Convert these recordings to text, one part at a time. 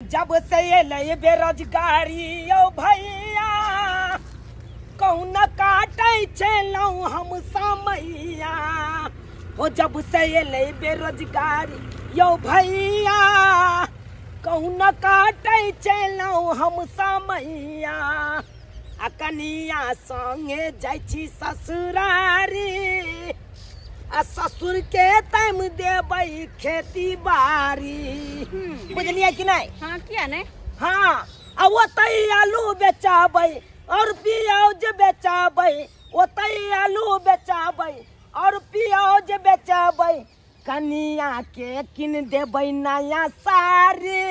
जब से एलै बेरोजगारी यौ भैया, कहुना काटै छलहुँ हम समैया। हो जब से एलै बेरोजगारी यौ भैया, कहुना काटै छलहुँ हम समैया। आ कनिया संगे जाइ छी ससुरारी, आ ससुर के टाइम देबै खेती बाड़ी। बुझलियै कि नहीं? हाँ, किया नहीं? हाँ, आ ओतै आलू बेचाबै और प्याज बेचाबै, ओतै आलू बेचाबै और प्याज बेचाबै। कनिया के किन देबै नया साड़ी,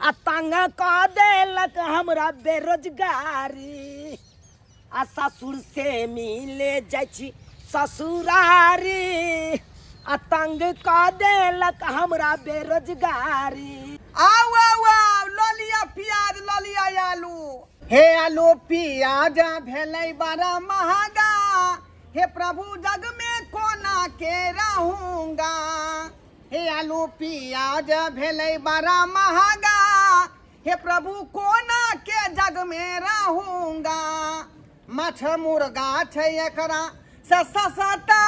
आ तंग कऽ देलक हमरा बेरोजगारी। आ ससुर से मिले जाइ छी ससुरारी, आ तंग कऽ देलक हमरा बेरोजगारी। आउ आउ आउ, लऽ लिअ प्याज, लऽ लिअ आलू। हे आलू प्याज भेलै बड़ा महंगा, हे प्रभु जग में कोना के रहूंगा। हे आलू प्याज भेलै बड़ा महंगा, हे प्रभु कोना के जग में रहूंगा। माछ मुर्गा छै एकरा सस्ता,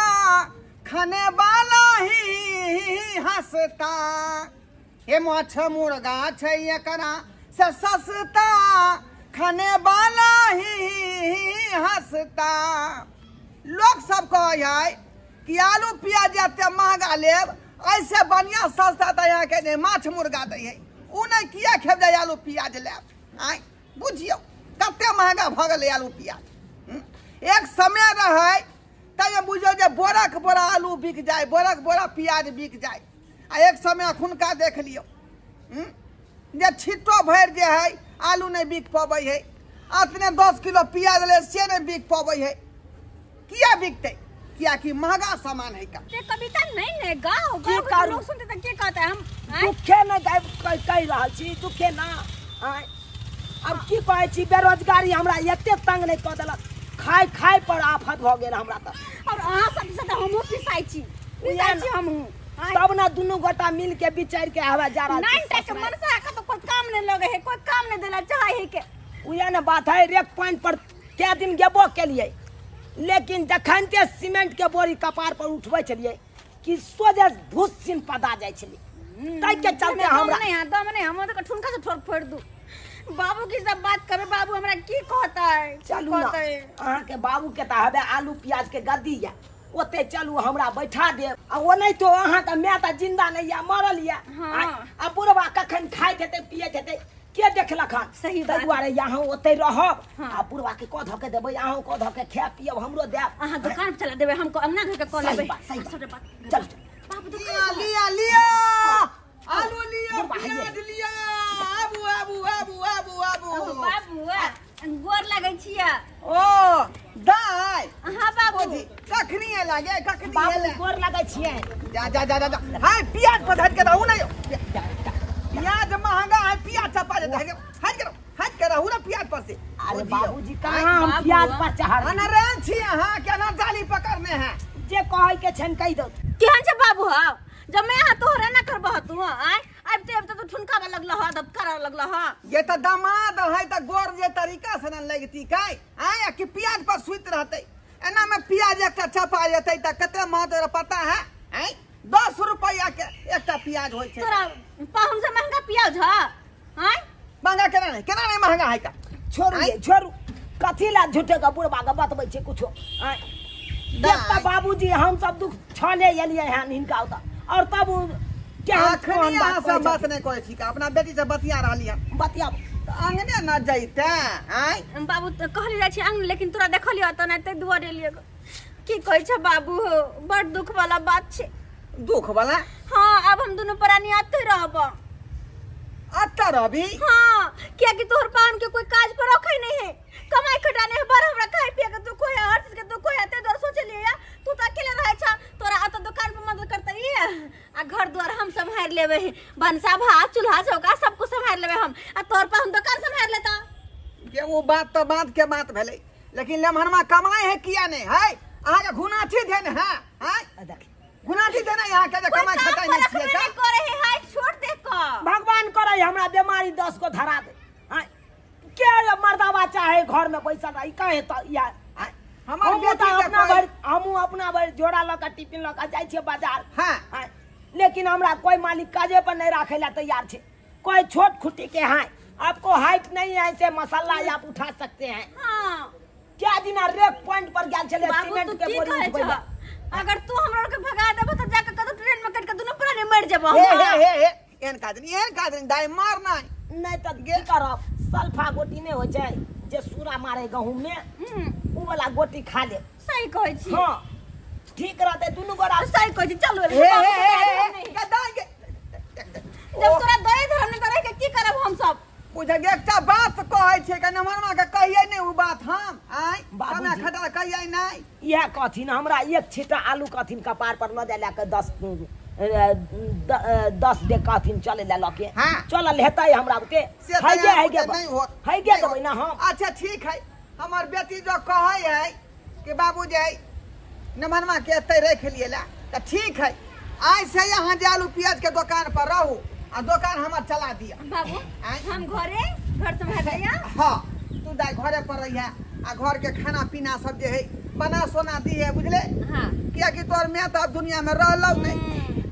खाने वाला ही हंसता। हे माछ मुर्गा छै एकरा सस्ता, खाने वाला ही हंसता। लोग सब कहै है कि आलू प्याज एते महंगा लेब, ऐसे बढ़िया सस्ता दै है के नहि माछ मुर्गा दै है। ओ नहि किया खेब जाय आलू प्याज लेब? आँय बुझियौ कते महंगा भऽ गेलै आलू प्याज। एक समय रहै तैमे बुझियौ जे बोराक बोरा आलू बिक जाय, बोराक बोरा प्याज बिक जाय। आ एक समय अखुनका देख लियौ जे छिट्टो भरि जे है आलू नहि बिक पबै है, अतने 10 किलो प्याज ले से नहि बिक पबै है। किया बिकतै? कियाकि महंगा सामान है का। ते कविता नहीं ने गाओ, की गाओ करू? लोग सुनते त के कहता है हम? दुखे न गाबि कहि रहल छी, दुखे ना। आँय अब की कहै छी, बेरोजगारी हमरा एते तंग नहि कऽ देलक, खाय खाय पर आफत भऽ गेल हमरा तऽ। और अहाँ सब से तऽ हमहूँ पिसाइ छी, पिसाइ छी हमहूँ। तब ने दुनू गोटा मिल के विचारि के हवा जा रहल छी। नाइन टा के मनसा के तो कोई काम नहीं लगे है, कोई काम नहीं देला चाहे है के। उएह ने बात है, रेक पॉइंट पर कै दिन गेबो केलियै, लेकिन जखन ते सीमेंट के बोरी कपार पर उठबै छलियै कि सोझे भूस सिन पदा जाइ छलियै। ताहि के चलते हमरा नहीं है दम नहीं, हम तो ठुनका से ठोर फोड़ दू। बाबू की सब बात करे, बाबू हमरा की कहता है? चलू ना, अहाँके बाबू के तऽ हवे आलू प्याज के गद्दी या, ओते चलू हमरा बैठा देब। आ ओ नहीं तो अहाँके माय तऽ जिंदा नहीं या, मरल या। हाँ। आ बुढ़वा कखन खाइत हेतै पियैत हेतै के देखलक हन? सही ताहि बात। दुआरे अहाँ ओते रहब। हाँ। आ बुढ़वा के कऽ धऽ के देबै, अहूँ कऽ धऽ के खाय पियब, हमरो देब। अहाँ दुकान पर चला देबै, हमको अंगना घर के कऽ सही लेबै। बात, सही बात। सबटा बात। चलू, चलू। बाबू दुकान लिया पर। लिया लिया आलू लिया, बुढ़वा है ये। प्याज लिया, आबू आबू आबू आबू आबू। ओ बाबू, गोर लगै छियै। ओ दाय। हाँ बाबू। जी कखनी लागे, कखनी बाबू एले? गोर लगै छियै। जा जा जा जा जा। हाय प्याज पर धर के रहू ना यौ। प्याज महंगा है, प्याज चपा देता है। हट करो, हट के रहू ना प्याज पर से। अरे ओ जी, बाबूजी कहाँ हम बाबू। प्याज पर चढ़ अनरेन छी अहाँ, केना जाली पकड़ने हैं? जे कहै के छनि कहि दौ। केहन छै बाबू? हौ जब मैं यहाँ तोहरे ना करबह तू आय आबिते आबिते तो ठुनका लगल ह, दबकारा लगल ह। ये तो दामाद है त गोर जे तरीका से न लगती काय आय कि प्याज पर सुइत रहते। एना में प्याज एकटा चपा जेतै त कते महत पता है? आय 10 रुपया के एकटा प्याज होय छै। तोरा पाहुन से महंगा प्याज ह? आय महंगा केना नहीं, केना नहीं महंगा है का? छोड़ू ये, छोड़ू, कथी ला झूठे के बुढ़बा के बतबै छै कुछो। आय देख त बाबूजी हम सब दुख छले एलियै हन हिनका ओतऽ, और तब उ केहन अखनी कोन अहाँ बात सब कहै बात छथिन। नहीं कहै छी का, अपना बेटी से बतिया रहली हन। बतियाब त अंगने न जैते आय। बाबू तो कहली जाइ छी अंगना, लेकिन तोरा देखलियो त नहि, ताहि दुआरे एलियै। की कहै छ बाबू हो, बड़ दुख वाला बात छै। दुख वाला? हाँ, अब हम दुनू प्राणी अतै रहब। अतऽ रहबी? हाँ, कियाकि तोहर पाहुन के कोई काज पर रखै नहीं है, कमाई खटाने है, बड़ हमरा खाय पिए के दुख होय, हर चीज के दुख होय, ताहि दुआरे सोचलियै या तू तऽ अकेले रहै छ, तोरा अतऽ दुकान पर मदद करतै आ घर द्वार हम सम्हारि लेबै, भनसा भात चूल्हा चौका सब कुछ सम्हारि लेबै हम, आ तोहर पाहुन दुकान सम्हारि लेता। के वो बात तऽ बात के बात भेलै, लेकिन लेमहरमा कमाई है किया नहीं है? अहाँके घुनाठी देने है? आँय? देखी घुनाठी देने यहाँ के जे कोई कमाई काम खटाइ पर नहि छियै रखबे का? नहीं करे है, हाय छोट देख क भगवान करे हमरा बीमारी 10 को धरा दे। हां के रे मर्दावा चाहे घर में बैसल रही कहे त या हमर बेटी अपना भर हमू अपना भर झोरा ल के टिफिन ल के जाय छै बाजार। हां लेकिन हमरा कोई मालिक काजे पर नहीं राखे ला तैयार छे। कोई छोट खुटी के हां आपको हाइट नहीं है ऐसे मसाला आप उठा सकते हैं। हां क्या दिन रेक पॉइंट पर गेल छले सीमेंट के बोरी उठबै। अगर तू हमरा के भगा देबो त जाके कतो ट्रेन में कट के दुनो प्राणी मर जेबो। हे हे हे हे एन कादनी दाई मार नहीं नहीं त की करब सल्फा गोटी नहीं हो छै जे सूरा मारे गहूं में उ वाला गोटी खा ले। सही कहै छी। हां ठीक रहते दुनु गोरा। सही कहै छी। चलू हे हे हे गदाई जब तोरा दई धरम नहीं करे के की करब हम सब। बुझ गे एकटा बात कहै छै के नमरमा के कहियै नै उ बात हम आय कना खटा कहियै नै। इएह कहथिन हमरा एक छीटा आलू कहथिन कपार पर ल जाय लए के 10 दे कहथिन चले ले लके। चलल हेतै हमरा के है गे है गे देबै ना हम। अच्छा ठीक है हमर बेटी जो कहै है कि बाबूजी नमनमा के एतै राख लिए ला त ठीक है। आइ से यहाँ जे आलू प्याज के दुकान पर रहू आ दुकान हमर चला दिया। बाबू हम घरे घर संभाल दिया। हां तू दाई घरे पर रहिया आ घर के खाना पीना सब जे है बना सोना दी है बुझले। हां किया कि तोर मैं त अब दुनिया में रहलौ नहीं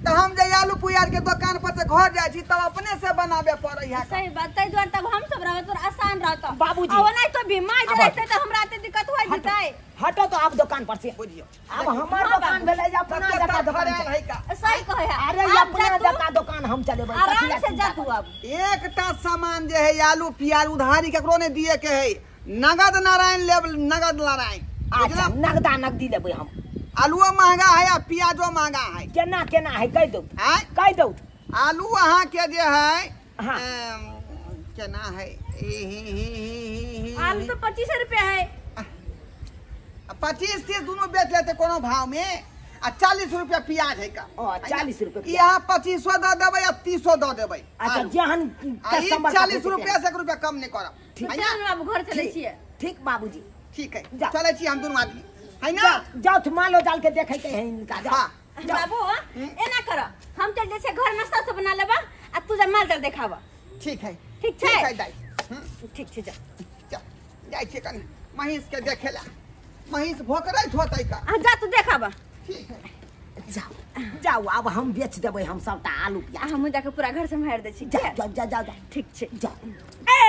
त हम जे आलू प्याज के दुकान पर से घर जाय छी तब अपने से बनाबे पड़ै है। सही बात तै दुआरे तब हम सब रहब तोर आसान रहत बाबूजी। आ ओना तो बीमार जे रहते त हमरा एते दिक्कत होय जतै। हटो तो आप दुकान पर से बुझियो। अब हमर दुकान भेलै जे अपना जका दुकान है का। सही कहै है। अरे अपना जका दुकान हम चलेबै आराम से जा तू। अब एकटा सामान जे है आलू प्याज उधारी केकरो ने दिए के है नगद नारायण लेब नगद नारायण। अच्छा नगदा नगदी लेबै हम। आलूओ महंगा है आ प्याजो महंगा है। केना केना है कह दो कह दो। आलू अहाँ के जे है केना है आलू तो 25 रुपया है। 25-30 दोनों बेच लेते कोनो भाव में आ 40 रुपया प्याज है का। 40 रुपया यहाँ 25 दऽ देबै आ 30 दऽ देबै। अच्छा जेहन कस्टमर 40 रुपया से 1 रुपया कम नहीं करब। ठीक बाबू घर चलै छियै। ठीक बाबूजी ठीक है चलै छी हम दुनू आदमी है ना। जाओ तो मालो डाल के देखे के है इनका। जाओ बाबू एना कर हम चल जाइ छै घर नाश्ता सब बना लेबा आ तू जा माल जाल देखाबा। ठीक है ठीक छै ठीक है दाई ठीक छै जा जाइ छै कनी महींस के देखेला महींस भोकरैत होतै का। आ जा तू देखाबा। ठीक है जाओ जाओ अब हम बेच देबै हम सबटा आलू प्याज। हम जाके पूरा घर सम्हारि दै छी। जा जा जा जा ठीक छै जा। ए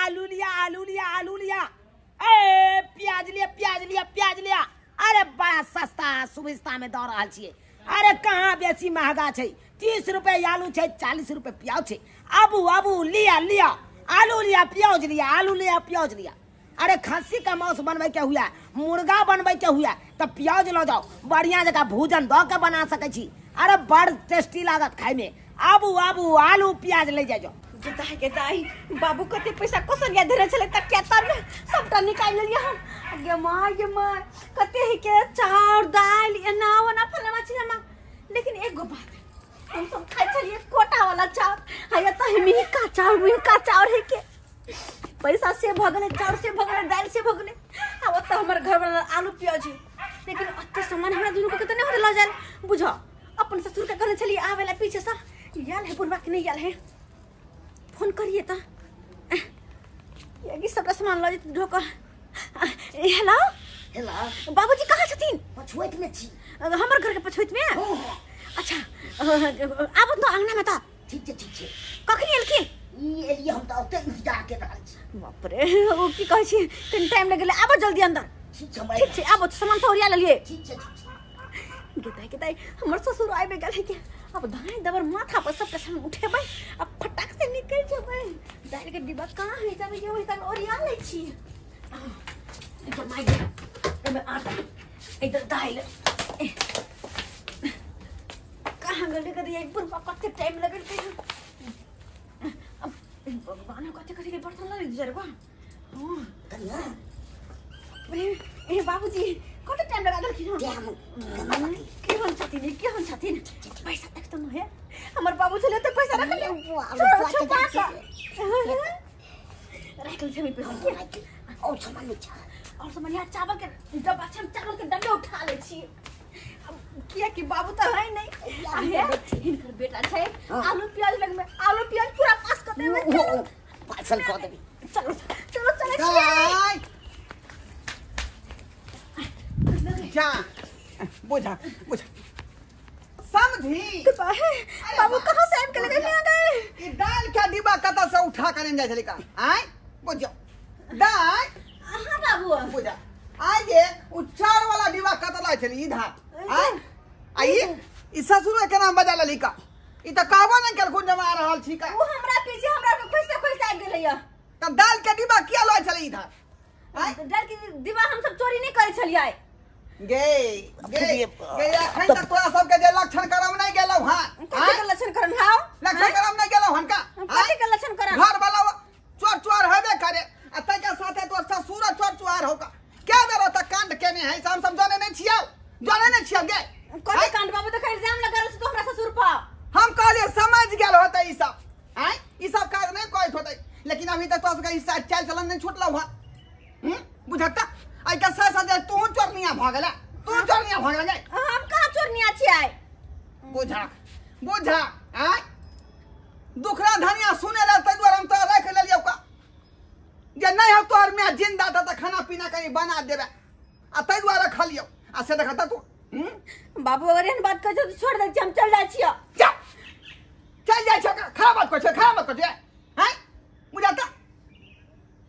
आलू लिया आलू लिया आलू लिया ए प्याज लिया प्याज लिया प्याज लिया। अरे बड़ा सस्ता सुविस्ता में दऽ रहल छियै। अरे कहाँ बेसी महंगा छै 30 रुपये आलू छै 40 रुपये प्याज छै। आबू आबू लिया लिया आलू लिया प्याज लिया आलू लिया प्याज लिया। अरे खस्सी का मांस बनबै के हुआ मुर्गा बनबै के हुआ त प्याज लऽ जाओ बढ़िया जकाँ भोजन दऽ के बना सकै छी। अरे बड़ टेस्टी लागत खाइमे। आबू आबू आलू प्याज ले जाओ। दाई के दाई बाबू कते पैसा कोसरिया धरे छले तकिया तर में सबटा निकालि लेलियै हम। गे माँ गे माँ कते ही के चाउर दालि एना ओना फलाना चिलाना। लेकिन एगो बात हम सब खाइ छलियै कोटा वाला चाउर आ एतऽ मिहिका चाउर मिहिका चाउर है के पैसा से भऽ गेलै चाउर से भऽ गेलै दालि से भऽ गेलै। आ ओतऽ हमर घर वाला आलू प्याज है लेकिन ओते सामान हमरा दुनू के तऽ नहि होतै लऽ जायल। बुझ अपन ससुर के कहने छलियै आबै ला पीछे से आयल है बुढ़वा के नहीं आयल है फोन करिए त ये सबटा सामान लऽ जेतै ढोक। हेलो हेलो बाबूजी कहाँ छथिन? पछुआइत में छी। हमर घर के पछुआइत में? अच्छा आबू न अंगना में त। ठीक छै ठीक छै। कखनी एलखिन? ई एलियै हम त ओते इंतजार के रहल छी। बाप रे ओ की कहै छी कनि टाइम लागि गेलै आबो जल्दी अंदर। ठीक छै ठीक छै आबो सामान सब ओरिया लेलियै। ठीक छै ठीक छै। गेताइ गेताइ हमर ससुर आबि गेल है के अब दाएं दबर माथा पर सबटा सामान उठेबै आ फटाक से निकलि जेबै। दालि के डिब्बा कहाँ है तब ये ओहि तक ओरिया लै छी। इधर माय गे एमे आटा इधर दालि कहाँ गेलै कथी एक बुढ़बा कते टाइम लगल के अब भगवान कते कते के बर्तन लऽ जरबा। हां कनिया ए बाबूजी कते टाइम लगा देलखिन हम केहन छथिन केहन छथिन पैसा तक तऽ नहि हमर बाबू छलै तऽ पैसा रखले राखल छै पैसा और सामान नहि छै और सामान यहाँ चावल के डब्बा छै, हम चावल के डब्बे उठा लै छी। किया कि बाबू तो है नहीं आहे हिनकर बेटा छै आलू प्याज लग में आलू प्याज पूरा पास कर देबै। चलो पार्सल क देबी। चलो चलो चलो जा बुझा बुझा समझी बाबू कहां से आबि के लगे में आ गए। ई दाल के डिब्बा कत से उठा के जाय छलै का आय बुझो दाल। हां बाबू बुझा आय जे उ चार वाला डिब्बा कत लाय छलै इधर आय आई ई ससुर के नाम बजा लली का ई त कहबो नै केलखुन जमा रहल छी का उ हमरा पीछे हमरा के खोजते खोजते आबि गेलै या। त दाल के डिब्बा किया लाय छलै इधर आय? दाल के डिब्बा हम सब चोरी नै करै छलियै गे गे गे अखन तक तोरा सब के जे लक्षण करम नै गेलौ हां। कथि के लक्षण करम? हां लक्षण करम नै गेलौ हन का कथि के लक्षण करम? घर वाला चोर चोर हेबे करे आ तै के साथे तोर ससुर चोर चोर हो का के बेर ओत कांड केने है हम सब जाने नै छियौ जाने नै छियौ गे। कथि कांड बाबू? त इल्जाम लगा रहल छी तो हमरा ससुर पर। हम कहलिए समझ गेल होतै ई सब आय ई सब काज नै कहैत होतै लेकिन अभी तक तोरा सबके ई चाल चलन नै छूटलौ हन। बुझता आई के साथ साथ तू चोरनिया भ गेला तू चोरनिया भ गेला। हम कहां चोरनिया छियै? बुझा बुझा आय दुखरा धनिया सुने ला तै दुआरे हम तो राख लेलियौ का जे नै हो तोहर में जिंदा त खाना पीना कहीं बना देबे आ तै दुआरे रखलियौ आ से देखत तू। बाबू अगर एहन बात कहै छौ त छोड़ दै छी हम चल जाइ छियौ। जा चल जाइ छौ खराब बात कहै छौ खराब बात कहै छौ हैं बुझता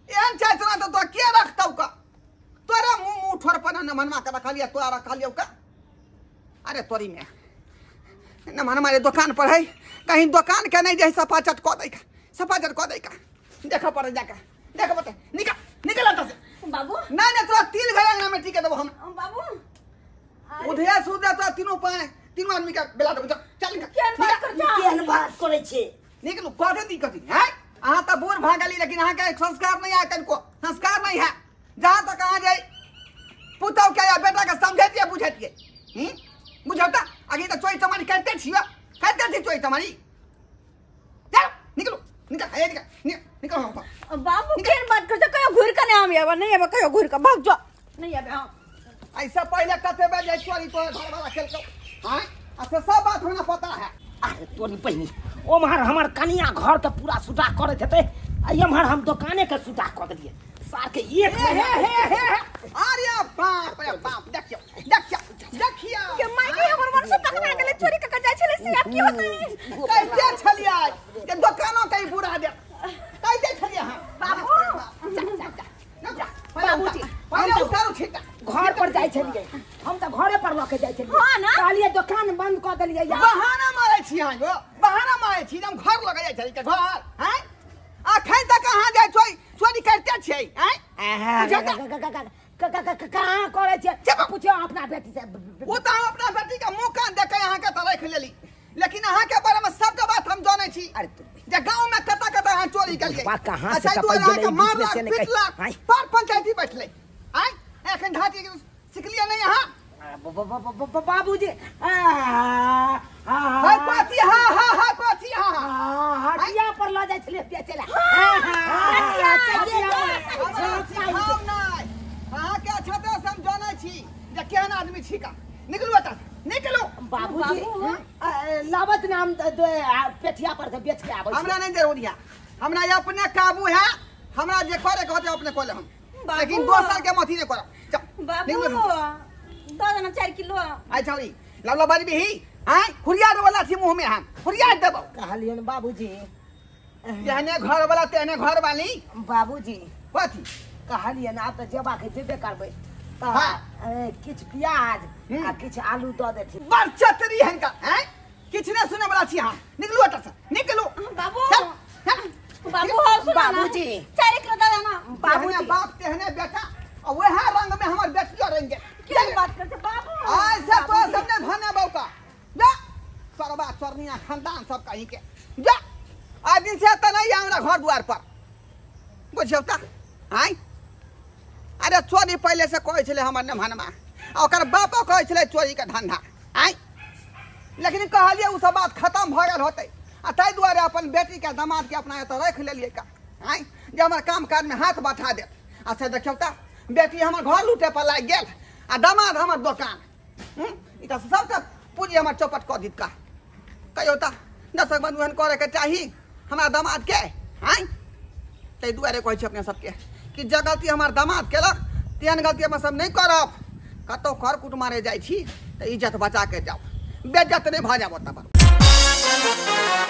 एहन चाल चलन त तोरा के रखतौ का तोरा मुंह मुंह ठोर पर न मनमा के रखलिया तोरा रखलियौ का। अरे तोरी में न मन मारे दुकान पर है कहीं दुकान के नहीं जे सफा चट क दै का सफा चट क दै का देखा पड़े जाके देखा पड़े निकल निकल अंदर से बाबू। नहीं नहीं तोरा तिल घर अंगना में टीके देबो हम बाबू। उधया सुधया तोरा तीनों पाए तीनों आदमी के बेला देबो। चल निकल केहन बात कर केहन बात करै छी निकलू कथी दी कथी हैं अहाँ त बूढ़ भऽ गेली लेकिन अहाँ के संस्कार नहीं है कनको संस्कार नहीं है जहाँ तक अहाँ जाए पुतहु के या बेटा के समझैतियै बुझैतियै बुझौता आगे त चोरी चमारी करते छियै करते छी चोरी चमारी। चल निकलू निकल हे निकल निकल हम बाबू केहन बात कर कहियो घुर के नहीं आबे नहीं आबे कहियो घुर के भाग जो नहीं आबे। हां ऐसा पहले कते बेर जाय चोरी तोरे घर वाला केलकौ हां आ से सब बात हमरा पता है। अरे तोरी बहिनी ओमहर हमर कनिया घर के पूरा सुधा करैत हेतै आ एमहर हम दुकाने के सुधा कऽ देलियै सार के एक हे हे हे हे अरे बाप रे बाप देखियो देखियो देखियो के माय के हमर मन से पकड़ा गेलै चोरी क के जाय छलै से आब की होतै? कैसे छलियै जे दुकानो कहीं बुरा दे कैसे छलियै हां बाबू जा जा जा बाबूजी पहिले उतारू छिटा घर पर जाय छलियै हम त घरे पर लऽ के जाय छलियै। हां ना कहलियै दुकान बंद कऽ देलियै यार। बहाना मारै छी अहाँ यो बहाना मारै छी हम घर लऽ के जाय छलियै के घर हैं अखन तक अहाँ जाय चोरी चोरी करते छियै हैं कहाँ करै छियै पूछियौ अपना बेटी से। ओ त हम अपना बेटी के मुंह कान देख के अहाँ के त राखि लेली लेकिन अहाँ के बारे में सबटा बात हम जानै छी अरे जे गांव में कत कत अहाँ चोरी केलियै कहाँ से टपक गेलै बीच में से नहीं पर पंचायती बैठलै आय एखन ढाटी सिखलियै नहीं अहाँ बाबूजी। हाय कथी हां हां हां कथी हां हटिया पर ल जाइ छलियै बेचै ला। हम नहि अहाँ के अच्छा तरह से हम जानै छी जे केहन आदमी छी का। निकलू एतऽ निकलू बाबूजी लाबत नाम पेठिया पर से बेच के आबै। हमरा नहीं जरूरी है हमरा अपने काबू है हमरा जे करे के होतै अपने कऽ ले हम लेकिन दोसर के मथी नहीं करब। बाबू दऽ देना 4 किलो। आइ छौरी लवला बाजबी ही आय खुरिया देबो छी मुंह में हम खुरिया देबो कहलियन बाबूजी जेहने घर वाला तेहने घर वाली। बाबूजी कथी कहलियन आब त जेबा के जेबे करबै त किछ प्याज आ किछ आलू दऽ देथिन। बड़ चतरी हनका हैं किछ नै सुने वाला छी अहाँ निकलू एतऽ से निकलू बाबू। बाबू हो सुना बाबूजी 4 किलो दऽ देना बाबूजी बाप तेहने बेटा आ वएह रंग में हमर बेटियो रंग गेल। केहन बात करते बाबू आइ से तो सब ने भने बौका जा सरबा चरनिया खानदान सब कहीं के जा आज दिन से त नहीं हमरा घर द्वार पर बुझियौ त आइ। अरे चोरी पहले से कहै छलै हमर नेमहनमा आ ओकर बापो कहै छलै चोरी के धंधा आइ लेकिन कहलियै ओ सब बात खत्म भऽ गेल होतै आ ताहि दुआरे अपन बेटी के दामाद के अपना एतऽ राखि लेलियै का आइ जे हमर काम काज में हाथ बढ़ा देत। आ से देखियौ त बेटी हमर घर लूटे पर लागि गेल आ दामाद हमर दोकान। ई तऽ सबटा पूँजी हमर चौपट कऽ दितका। कहियो तऽ दर्शक बंधु एहन करे के चाही हमरा दामाद के आँय। ताहि दुआरे कहै छी अपने सबके कि जे गलती हमर दामाद केलक तेहन गलती हम सब नहि करब। कतहु कर कुट मारे जाइ छी तऽ इज्जत बचा के जाउ, बेज्जत नहि भऽ जायब ओतऽ पर।